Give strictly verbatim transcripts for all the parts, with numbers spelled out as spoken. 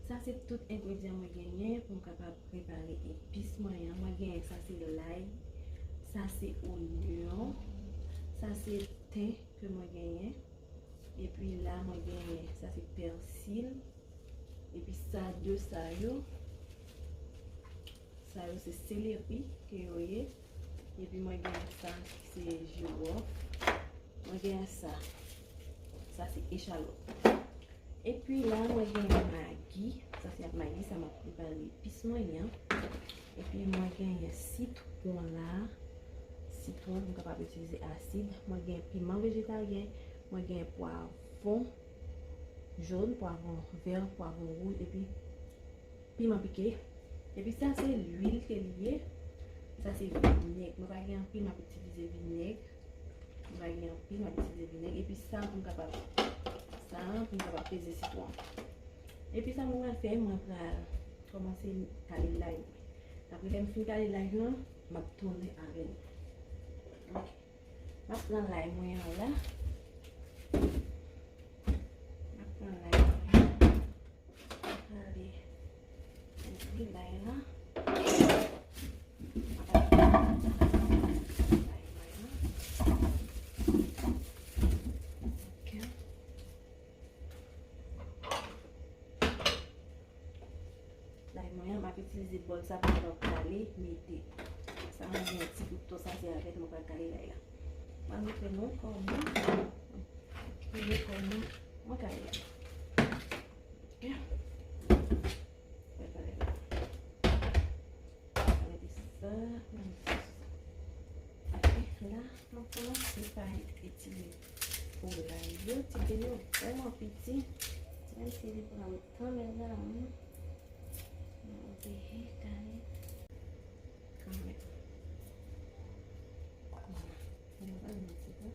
Sa se tout engredyan mwen genyen pou m kapab prepare epis mwen an. Mwen genyen sa se lay, sa se onyon, sa se ten ke mwen genyen. Epi la mwen genyen sa se pèsil. Epi sa de sa yo, sa yo se seleri ke yo ye. Epi mwen genyen sa ki se jiwòf. Mwen genyen sa. Sa se echalòt. Epi la mwen genyen magi. Sa se ak magi sa m ap prepare epis mwen an. Epi mwen genyen sitwon la. Sitwon pou m kapab itilize asid. Mwen genyen piman vejetaryen. Mwen genyen pwavwon jòn, pwavwon vè, pwavwon wouj, epi piman pike. Epi sa se lwil ke li ye. Sa se vinèg. Mwen pa gen anpil, m ap itilize vinèg. Mwen pa gen anpil, m ap itilize vinèg. Epi sa pou m kapab, sa pou m kapab peze sitwon. Epi sa mwen pral fè, mwen pral kòmanse kale lay mwen. Apre lè m fin kale lay lan, m ap tounen avè nou. Ok. M ap pran lay mwen an la. M ap pran lay mwen an. Gade. Epi lay la. Ok. Lay mwen an, m ap itilize bòl sa pou m kapab kale, mete. Sa mwen gen yon ti kouto, sa se avèk mwen pral kale lay la. Mwen montre nou kòman, montre nou kòman mwen kale lay la. Ok. Mwen kale lay la. Mete sa, mete sa. Ok, la, mwen kòmanse pa itilize po lay yo. Ti grenn yo vrèman piti. Menm si li pran tan, mezanmi. Mwen oblije kale kanmenm. Vwala. Mwen pral mete sa.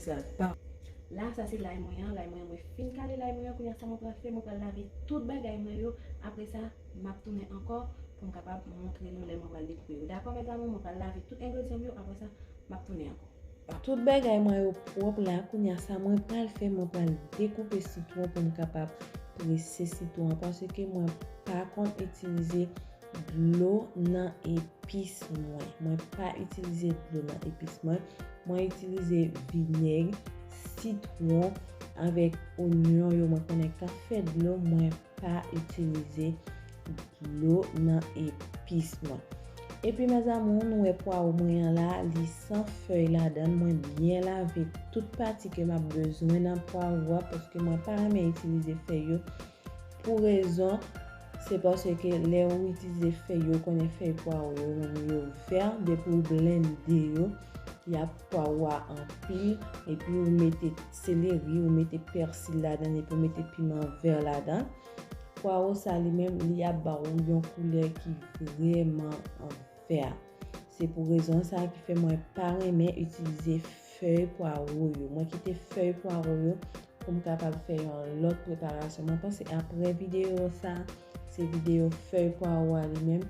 Sa pa. La, sa se lay mwen an. Lay mwen an, mwen fin kale lay mwen an. Kounye a, sa mwen pral fè, mwen pral lave tout bagay mwen yo. Apre sa, m ap tounen ankò pou m kapab montre nou lè mwen pral dekoupe yo. Dakò, mezanmi, mwen pral lave tout engredyan m yo. Apre sa, m ap tounen ankò. Tout bagay mwen yo pwòp la. Kounye a, sa mwen pral fè, mwen pral dekoupe sitwon pou m kapab prese sitwon an, paske mwen pa konn itilize dlo nan epis mwen. Mwen pa itilize dlo nan epis mwen. Mwen itilize vinèg, sitwon avèk onyon yo. Mwen konnen k ap fè dlo, mwen pa itilize dlo nan epis mwen. Epi, mes amours, nou wè pwawo mwen an la, li san fèy ladan l. Mwen byen lave tout pati ke m ap bezwen nan pwawo a, paske mwen pa renmen itilize fèy yo. Pou rezon, se paske lè ou itilize fèy yo, konnen fèy pwawo yo, menm yo vè, depi ou blende yo, y ap pwawo a anpil, epi ou mete seleri, ou mete pèsil ladan, epi ou mete piman vè ladan. Pwawo sa li menm, li ap ba ou yon koulè ki vrèman vè. Se pou rezon sa ki fè mwen pa renmen itilize fèy pwawo yo. Mwen kite fèy pwawo yo pou m kapab fè yon lòt preparasyon. Mwen panse apre videyo sa, se videyo fèy pwawo a li menm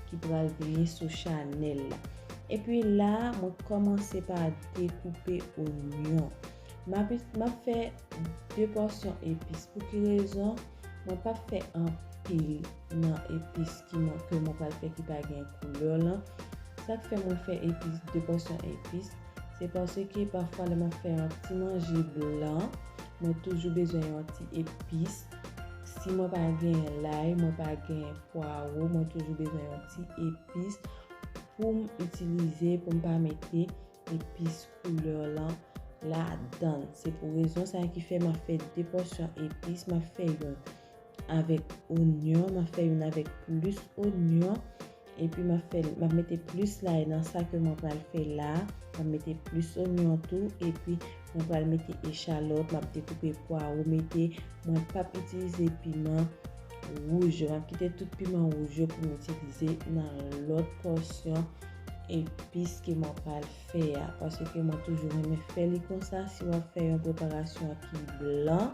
ki pral vini sou chanèl la. Epi la, mwen kòmanse pa dekoupe onyon. M ap, m ap fè de pòsyon epis. Pou ki rezon? Mwen p ap fè anpil nan epis ki mwen, ke mwen pral fè ki pa gen koulè lan. Sa k fè mwen fè epis, de pòsyon epis, se paske pafwa lè m ap fè yon ti manje blan, mwen toujou bezwen yon ti epis. Si mwen pa gen lay, mwen pa gen pwawo, mwen toujou bezwen yon ti epis pou m itilize, pou m pa mete epis koulè lan ladan l. Se pou rezon sa ki fè m ap fè de pòsyon epis. M ap fè youn avèk onyon, m ap fè youn avèk plis onyon. Epi m ap fè, m ap mete plis lay nan sa ke mwen pral fè la. M ap mete plis onyon tou. Epi mwen pral mete echalòt, m ap dekoupe pwawo, mete, mwen p ap itilize piman wouj yo. M ap kite tout piman wouj yo pou m itilize nan lòt pòsyon epis ke mwen pral fè a. Paske mwen toujou renmen fè li konsa. Si w ap fè yon preparasyon ki blan,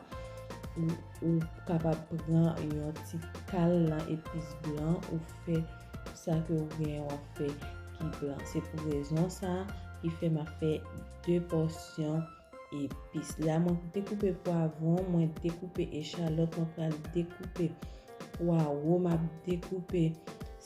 ou, ou kapab pran yon ti kal nan epis blan, ou fè sa ke ou genyen w ap fè. ki blan. Se pou rezon sa ki fè m ap fè de pòsyon epis. La, mwen dekoupe pwavwon, mwen dekoupe echalòt, mwen pral dekoupe pwawo, m ap dekoupe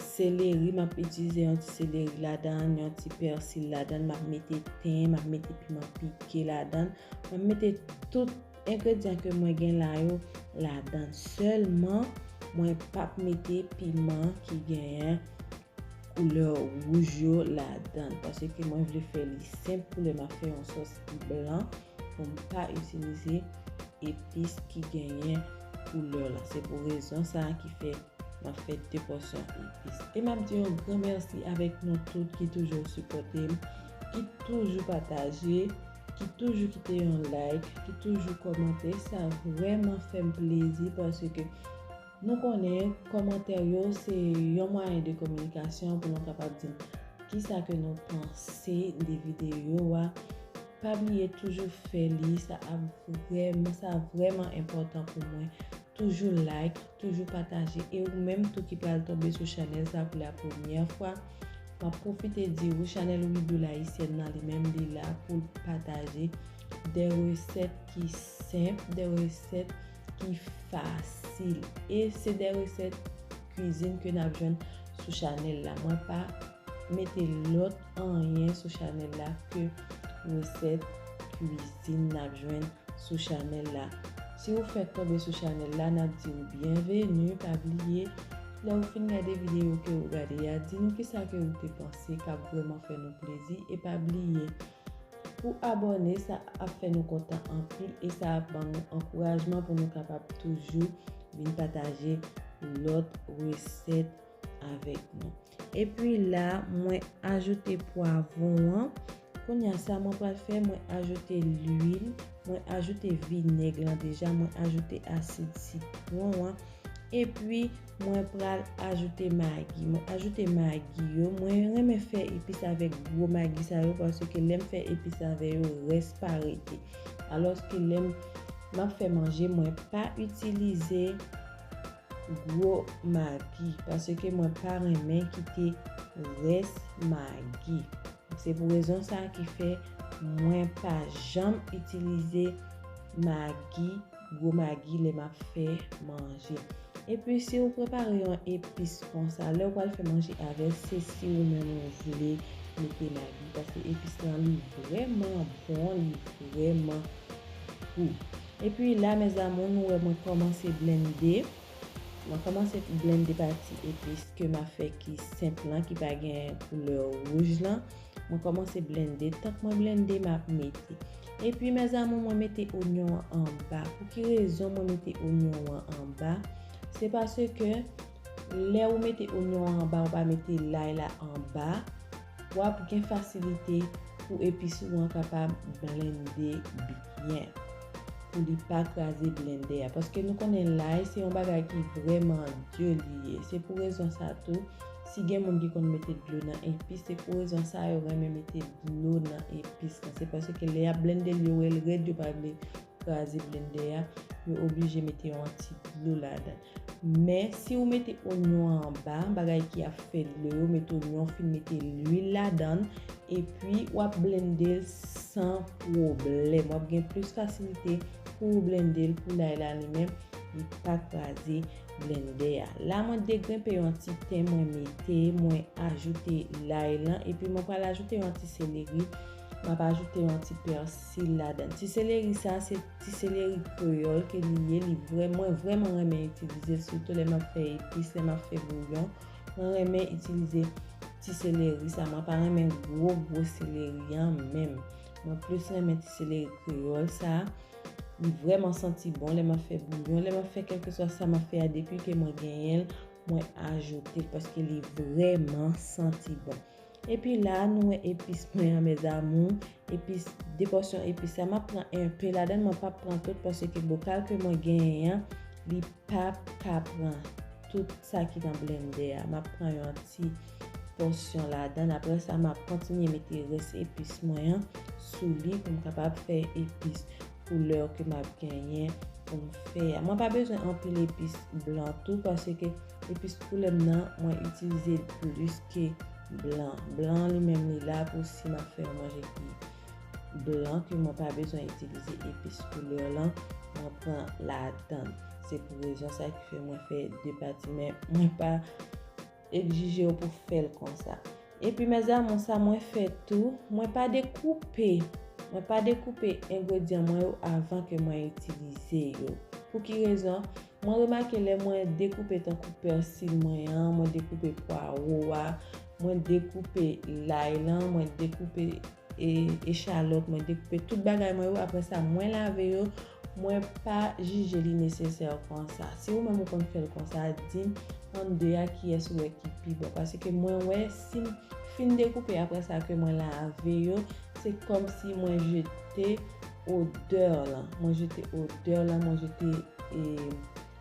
seleri, m ap itilize yon ti seleri ladan, yon ti pèsi ladan, m ap mete ten, m ap mete piman pike ladan, m ap mete tout engredyan ke mwen gen la yo ladan. Sèlman, mwen p ap mete piman ki genyen koulè wouj yo ladan, paske mwen vle fè li senp pou lè m ap fè yon sòs ki blan, pou m pa itilize epis ki genyen koulè la. Se pou rezon sa a ki fè m ap fè de pòsyon epis. E m ap di yon gran mèsi avèk nou tout ki toujou sipòte m, ki toujou pataje, ki toujou kite yon like, ki toujou kòmante. Sa vrèman fè m plezi paske nou konnen kòmantè yo se yon mwayen de kominikasyon pou nou kapab di kisa ke nou panse de videyo a. Pa bliye toujou fè li, sa ap vrèman, sa vrèman enpòtan pou mwen. Toujou like, toujou pataje. E ou menm tou ki pral tonbe sou chanèl sa pou la premyè fwa, m ap pwofite di ou chanèl Wi Doula Ayisyèn nan li menm li la pou l pataje de resèt ki senp, de resèt ki fasil. E se de resèt kwizin ke n ap jwenn sou chanèl la. Mwen pa mete lòt anyen sou chanèl la ke resèt kwizin n ap jwenn sou chanèl la. Si ou fèk tonbe sou chanèl la, n ap di ou byenveni. Pa bliye, lè ou fin gade videyo ke ou gade a, di nou kisa ke ou te panse k ap vrèman fè nou plezi. E pa bliye, pou abòne, sa ap fè nou kontan anpil e sa ap ban nou ankourajman pou nou kapab toujou vin pataje lòt resèt avèk nou. Epi la, mwen ajoute pwavwon an. Kounye a sa mwen pral fè, mwen ajoute lwil, mwen ajoute vinèg lan deja, mwen ajoute asid sitwon an. Epi, mwen pral ajoute magi. Mwen ajoute magi yo. Mwen renmen fè epis avèk gwo magi sa yo, paske lè m fè epis avè yo, rès pa rete. Alòske lè m, m ap fè manje, mwen pa itilize gwo magi, paske mwen pa renmen kite rès magi. Se pou rezon sa ki fè mwen pa janm itilize magi, gwo magi lè m ap fè manje. Epi si ou prepare yon epis konsa, lè ou pral fè manje avè l, se si ou menm ou vle mete magi, paske epis lan li vrèman bon, li vrèman gou. Epi la, mes amours, nou wè mwen kòmanse blende. Mwen kòmanse blende pati epis ke m ap fè ki senp lan, ki pa gen koulè wouj lan. Mwen kòmanse blende. Tank mwen blende, m ap mete. Epi, mes amours, mwen mete onyon an anba. Pou ki rezon mwen mete onyon an anba? Se paske lè ou mete onyon an anba, ou pa mete lay la anba, w ap gen fasilite pou epis ou an kapab blende byen, pou li pa kraze blendè a. Paske nou konnen lay se yon bagay ki vrèman di li ye. Se pou rezon sa tou, si gen moun ki konn mete dlo nan epis, se pou rezon sa yo renmen mete dlo nan epis lan. Se paske lè y ap blende l, yo wè l rèd, yo pa vle kraze blendè a, yo oblije mete yon ti dlo ladan. Men, si ou mete onyon an anba, bagay ki ap fè dlo yo, mete onyon, fin mete lwil ladan, epi w ap blende l san pwoblèm. W ap gen plis fasilite pou w blende l, pou lay la li menm, li pa kraze blendè a. La, mwen degrenpe yon ti ten, mwen mete, mwen ajoute lay lan, epi mwen pral ajoute yon ti seleri. M ap ajoute yon ti pèsi ladan. Ti seleri sa, se ti seleri kreyòl ke li ye, li vrè-, mwen vrèman renmen itilize l, sitou lè m ap fè epis, lè m ap fè bouyon. Mwen renmen itilize ti seleri sa, mwen pa renmen gwo, gwo seleri an menm. Mwen plis renmen ti seleri kreyòl sa. Li vrèman santi bon lè m ap fè bouyon, lè m ap fè kèlkeswa sa m ap fè a, depi ke mwen genyen l, mwen ajoute l paske li vrèman santi bon. Epi la, nou wè epis mwen an, mes amours. Epis, de pòsyon epis sa, m ap pran enpe ladan, mwen p ap pran tout paske bokal ke mwen genyen an, li p ap ka pran tout sa ki nan blendè a. M ap pran yon ti pòsyon ladan. Apre sa, m ap kontinye mete rès epis mwen an sou li pou m kapab fè epis koulè ke m ap genyen pou m fè a. Mwen pa bezwen anpil epis blan tou, paske epis koulè m nan, mwen itilize l plis ke blan. Blan an li menm li la pou si m ap fè yon manje ki blan ke mwen pa bezwen itilize epis koulè lan, mwen pran ladann. Se pou rezon sa ki fè mwen fè de pati, men mwen pa egzije w pou fè l konsa. Epi mes amours, sa mwen fè tou, mwen pa dekoupe. Mwen pa dekoupe engredyan mwen yo avan ke mwen itilize yo. Pou ki rezon? Mwen remake lè mwen dekoupe tankou pèsi mwen an, mwen dekoupe pwawo a, mwen dekoupe lay lan, mwen dekoupe e, echalòt, mwen dekoupe tout bagay mwen yo. Apre sa, mwen lave yo. Mwen pa jije li nesesè konsa. Si ou menm ou konn fè l konsa, di m annde a kiyès ou wè ki pi bon. Paske mwen wè, si m fin dekoupe apre sa ke mwen lave yo, se kòmsi mwen jete odè lan. Mwen jete odè lan, mwen jete, e,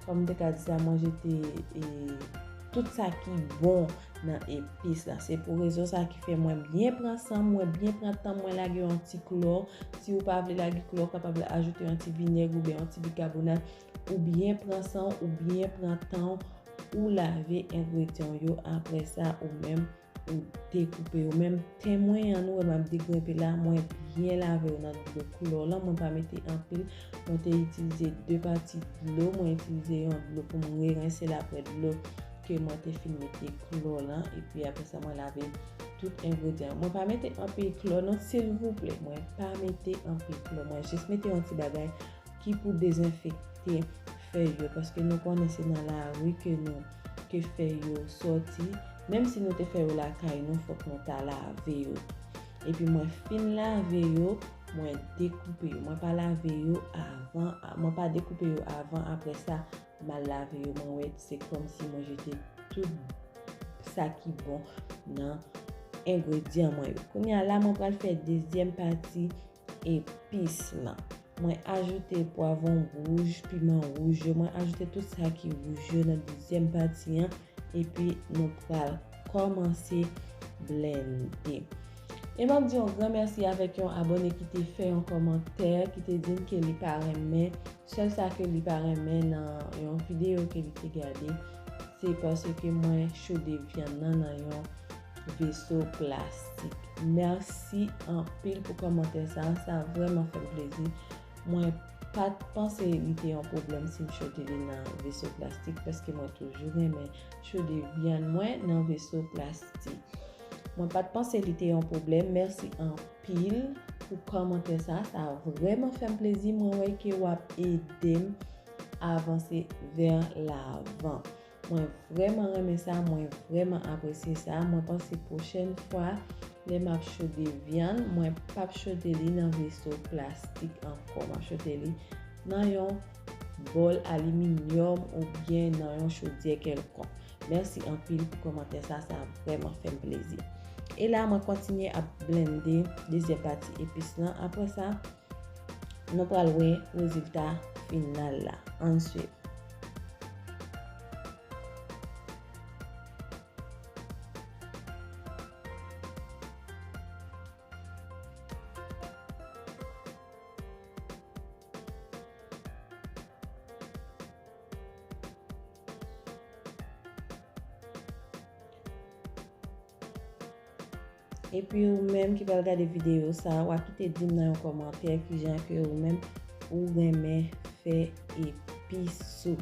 kòm m te ka di sa, mwen jete, e, tout sa ki bon nan epis la. Se pou rezon sa ki fè mwen byen pran san m, mwen byen pran tan m, mwen lage yon ti klò. Si ou pa vle lage klò, ou kapab ajoute yon ti vinèg oubyen yon ti bikabonat. Ou byen pran san w, ou byen pran tan w, ou lave engredyan w yo. Apre sa, ou menm, ou dekoupe yo. Menm ten mwen an, nou wè m ap degrenpe la, mwen byen lave yo nan dlo klò lan. Mwen pa mete anpil. Mwen te itilize de pati dlo. Mwen itilize yon dlo pou mwen rerense l apre dlo ke mwen te fin mete klò lan. Epi apre sa, mwen lave tout engredyan. Mwen pa mete anpil klò non, silvouplè. Mwen pa mete anpil klò. Mwen jis mete yon ti bagay ki pou dezenfekte fèy yo, paske nou konnen se nan lari ke nou, ke fèy yo sòti. Menm si nou te fè yo lakay nou, fòk nou ta lave yo. Epi mwen fin lave yo, mwen dekoupe yo. Mwen pa lave yo avan, mwen pa dekoupe yo avan, apre sa, m al lave yo. Mwen wè se kòmsi mwen jete tout sa ki bon nan engredyan mwen yo. Kounye a la, mwen pral fè dezyèm pati epis lan. Mwen ajoute pwavwon wouj, piman wouj yo, mwen ajoute tout sa ki wouj yo nan dezyèm pati an, epi nou pral kòmanse blende. E m ap di yon gran mèsi avèk yon abòne ki te fè yon kòmantè, ki te di m ke li pa renmen, sèl sa ke li pa renmen nan yon videyo ke li te gade, se paske mwen chode vyann nan nan yon veso plastik. Mèsi anpil pou kòmantè sa, sa vrèman fè m plezi. Mwen pa t panse li te yon pwoblèm si m chode li nan veso plastik, paske mwen toujou renmen chode vyann mwen nan veso plastik. Mwen pa t panse li te yon pwoblèm. Mèsi anpil pou kòmantè sa, sa vrèman fè m plezi. Mwen wè ke w ap ede m avanse vè lavan. Mwen vrèman renmen sa, mwen vrèman apresye sa. Mwen panse pwochèn fwa, lè m ap chode vyann, mwen p ap chode li nan veso plastik ankò. M ap chode li nan yon bòl aliminyòm oubyen nan yon chodyè kèlkonk. Mèsi anpil pou kòmantè sa, sa vrèman fè m plezi. E la, mwen kontinye ap blende dezyèm pati epis lan. Apre sa, nou pral wè rezilta final la. Ann swiv. Epi ou menm ki pral gade videyo sa, w a kite di m nan yon kòmantè kijan ke ou menm ou renmen fè epis ou.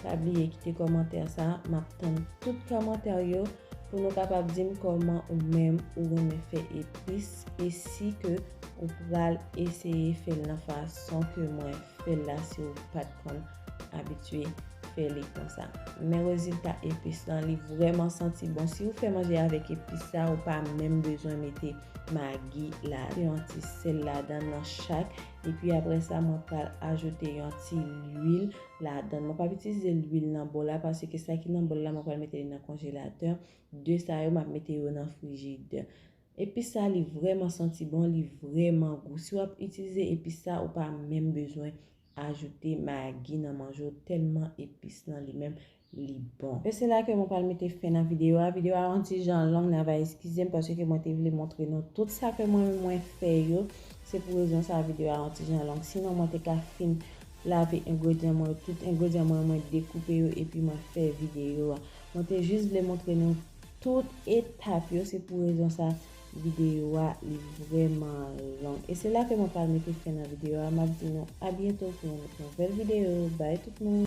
Pa bliye kite kòmantè sa, m ap tann tout kòmantè yo pou nou kapab di m kòman ou menm ou renmen fè epis e si ke ou pral eseye fè l nan fason ke mwen fè l la si ou pa t konn abitye fè li konsa. Men rezilta epis lan, li vrèman santi bon. Si ou fè manje avèk epis sa, ou pa menm bezwen mete magi la. Yon ti sèl ladan nan chak. Epi apre sa, mwen pral ajoute yon ti lwil ladan. Mwen p ap itilize lwil nan bòl la, paske sa ki nan bòl la, mwen pral mete li nan konjelatè. De sa yo, m ap mete yo nan frijidè. Epis sa, li vrèman santi bon, li vrèman gou. Si w ap itilize epis sa, ou pa menm bezwen ajoute magi nan manje w, tèlman epis lan li menm, li bon. E se la ke mwen pral mete fen nan videyo a. Videyo a yon ti jan long, n a va eskize m, paske mwen te vle montre nou tout sa ke mwen, mwen fè yo. Se pou rezon sa, videyo a yon ti jan long. Sinon, mwen te ka fin lave engredyan mwen yo, tout engredyan mwen, mwen dekoupe yo, epi mwen fè videyo a. Mwen te jis vle montre nou tout etap yo. Se pou rezon sa videyo a li vrèman long. E se la ke mwen pral mete fen nan videyo a. M ap di nou a byento pou yon lòt nouvèl videyo. Bay tout moun.